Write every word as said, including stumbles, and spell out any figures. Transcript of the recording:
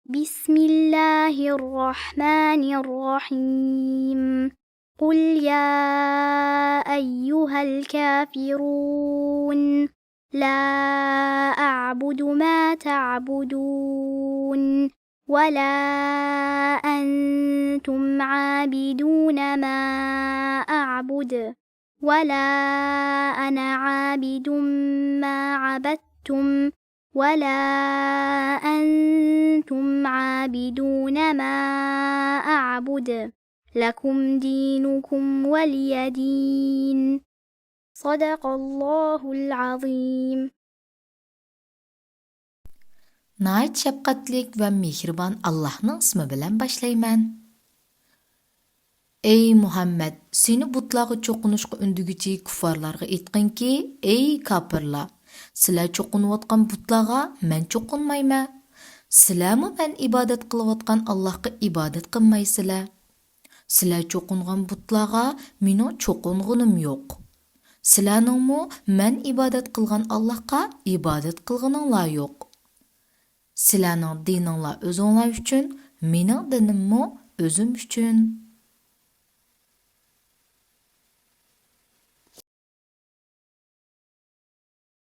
بسم الله الرحمن الرحيم. قل يا أيها الكافرون، لا أعبد ما تعبدون، ولا أنتم عابدون ما أعبد، ولا أنا عابد ما عبدتم، ولا أنتم عابدون ما أعبد. لكم دينكم ولي دين. صدق الله العظيم. ناھايىتى شەپقەتلىك ۋە مېھرىبان ئاللاھنىڭ ئىسمى بىلەن باشلايمەن. ئەي مۇھەممەد، سېنى بۇتلارغا چوقۇنۇشقا ئۈندىگۈچى كۇففارلارغا ئېيتقىنكى، ئەي كاپىرلار، سىلەر چوقۇنۇۋاتقان بۇتلارغا مەن چوقۇنمايمەن. سىلەرمۇ مەن ئىبادەت قىلىۋاتقان ئاللاھقا ئىبادەت قىلمايسىلەر. سىلەر چوقۇنغان بۇتلارغا مېنىڭ چوقۇنغىنىم يوق. سىلەرنىڭمۇ مەن ئىبادەت قىلغان ئاللاھقا ئىبادەت قىلغىنىڭلار يوق. سىلەرنىڭ دىنىڭلار ئۆزۈڭلار ئۈچۈن، مېنىڭ دىنىممۇ ئۆزۈم ئۈچۈن.